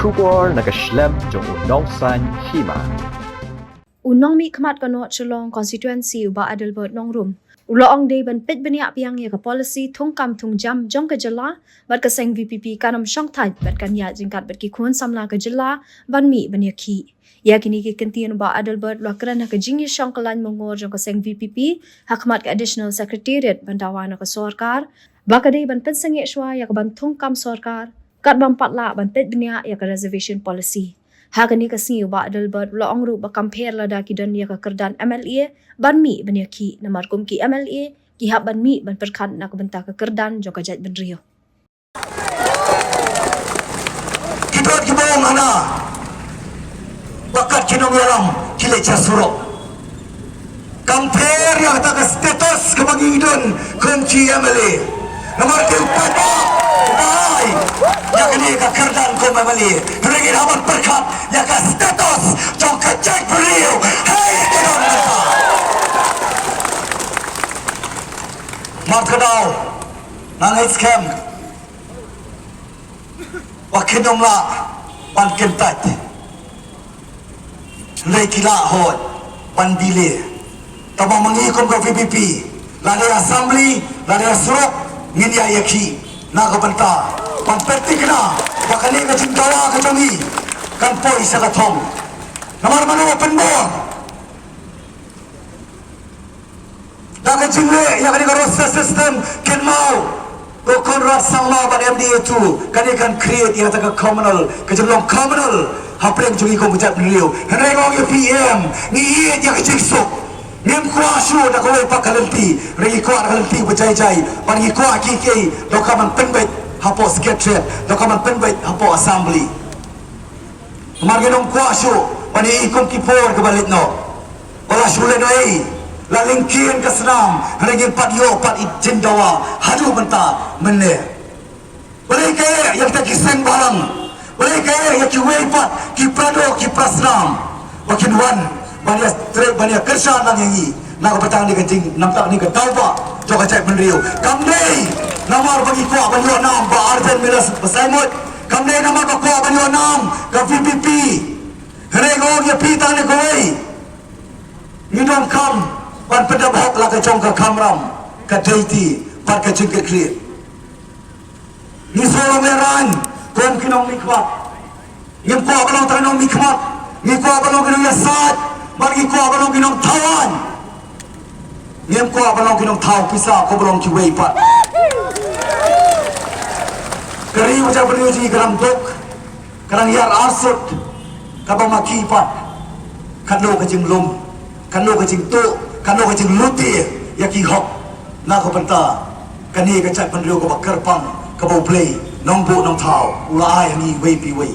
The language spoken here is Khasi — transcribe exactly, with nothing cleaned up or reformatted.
Khubor na ka shlem jong u Nongsaiñ Hima. U nongmihkhmat ka North Shillong Constituency u Bah Adelbert Nongrum u la ong dei ban peit bniah biang ïa ka policy thungkam thungjam jong ka jylla bad ka seng VPP kan ym shongthait bad kan ïaid jingkat bad ki khun samla ka jylla ban mih ban ïakhih. Ïa kine ki kyntien u Bah Adelbert u la kren ha ka jingïashong ka lain mungor jong ka seng VPP ha khmat ka Additional Secretariat ban dawa na ka sorkar ba ka dei ban pynsangeh shuwa ïa ka ban thungkam sorkar katba ym pat lah ban peit bniah ïa ka reservation policy. Ha kane ka sngi u Bah Adelbert u la ong ruh ba kam pher lada ki don ïa ka kyrdan MLA ban mih ban ïakhih, namar kum ki MLA ki hap ban mih ban pyrkhat na ka bynta ka kyrdan jong ka jaitbynriew. Ki don ki bong hana ba kat ki nongïalam ki leit sha surok. Kam pher ïa kata ka status kaba ngi don kum ki MLA. Namar ki u paidbah u ba ai ïa kane ka kyrdan kum MLA. Hynrei ngi hap ban pyrkhat ïa ka status jong ka jaitbynriew. Hei, ki don mynta. Mar kadaw nang hei skhem ba kin ym lah ban kyntait. Hynrei ki lah hoi ban delay. Tangba ma ngi kum ka VPP, lane assembly, lane surok, ngin ïa ïakhih na ka bynta ban pynthikna ba kane ka jingdawa ka jong ngi kan poi sha ka thong. Namar mano pynbor da ka jingleh ïa kane ka roster system, kynmaw ko Conrad Sangma bad MDA two, kane kan create ïa kata ka communal, ka jinglong communal hapdeng jong ngi kum ka jaitbynriew. Hynrei nga ong ïa phi em, ngi ïeit ïa ka jingsuk. Ngim kwah shuh da kawei pat ka lynti, hynrei ngi kwah da ka lynti ba jai jai. Bad ngi kwah kiei kiei donkam ban pynbeit hapoh Secretariat, donkam ban pynbeit hapoh Assembly. Namar ngi ym kwah shuh ban ïohi kum ki por kiba leit noh ba la shu lehnohei, la lyngkien ka snam, hynrei ngim pat ïoh pat i jingdawa haduh mynta mynne. Balei ka eh ïa kita ki seng balang, balei ka eh ïa kiwei pat ki paradoh ki parasnam ba kin wan ban ïa trei ban ïa kyrshan lang ïa ngi na ka bynta kane ka jing, na ka bynta kane ka daw ba jong ka jaitbynriew. Kam dei namar ba ngi kwah ban ïoh nam, Bah Ardent Miller Basaiawmoit, kam dei namar ba kwah ban ïoh nam ka VPP. Hynrei nga ong ïa phi tang ne kawei, ngi donkam ban pyndep hok la ka jong ka kamram, ka deiti bad ka jingkitkhlieh. Ngi sngewlong ïa rang kum ki nongmihkhmat. Ngim kwah ban long tang nongmihkhmat, ngi kwah ban long ki nongïasaid bad ngi kwah ban long ki nongthaw aiñ. Ngim kwah ban long ki nongthaw pisa kum ba long kiwei pat. Ka ri u jaitbynriew jong ngi ka dang duk, ka dang ïar arsut, kaba ma ki pat. Katno ka jinglum, katno ka jingtuh, katno ka jinglute ïa ki hok na ka bynta kane ka jaitbynriew kaba kyrpang, kaba U Blei Nongbuh Nongthaw u la ai ha ngi iwei pa iwei.